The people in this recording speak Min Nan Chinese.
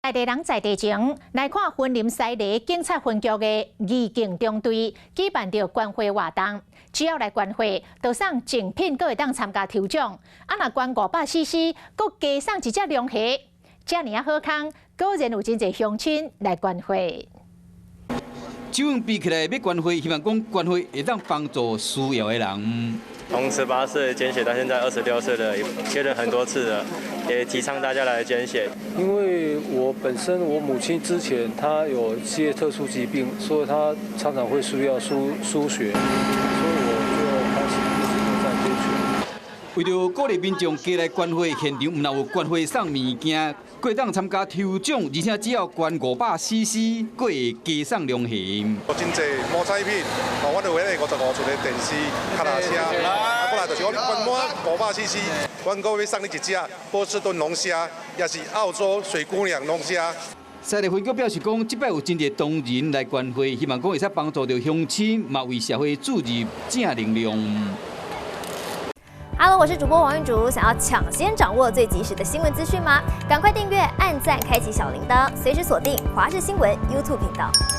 在地人在地情，來看雲林西螺警察分局的義警中隊舉辦著捐血活動，只要來捐血，就送贈品，閣會當參加抽獎。啊，若捐500 cc，閣加送一隻龍蝦，遮爾仔好康，果然有真濟鄉親來捐血。手比起來欲捐血，希望講捐血會當幫助需要的人。從18歲捐血到現在26歲了，捐了很多次了，也提倡大家來捐血。因為我本身我母親之前她有一些特殊疾病，所以她常常會需要輸血，所以我就開始一直都在捐血。為著鼓勵民眾加來捐血，現場毋但有捐血送物件，閣會當參加抽獎，而且只要捐500 cc，閣會加送龍蝦。真濟五彩品，哦，阮有彼个55寸的電視、腳踏車，啊，過來就是我捐滿500 cc，阮閣欲送你一隻波士頓龍蝦，也是澳洲水姑娘龍蝦。西螺分局表示講，這擺有真濟同仁來捐血，希望講會使幫助著鄉親，嘛為社會注入正能量。 Hello，我是主播王玉竹，想要搶先掌握最及時的新聞資訊嗎？趕快訂閱、按讚、開啟小鈴鐺，隨時鎖定華視新聞 YouTube 頻道。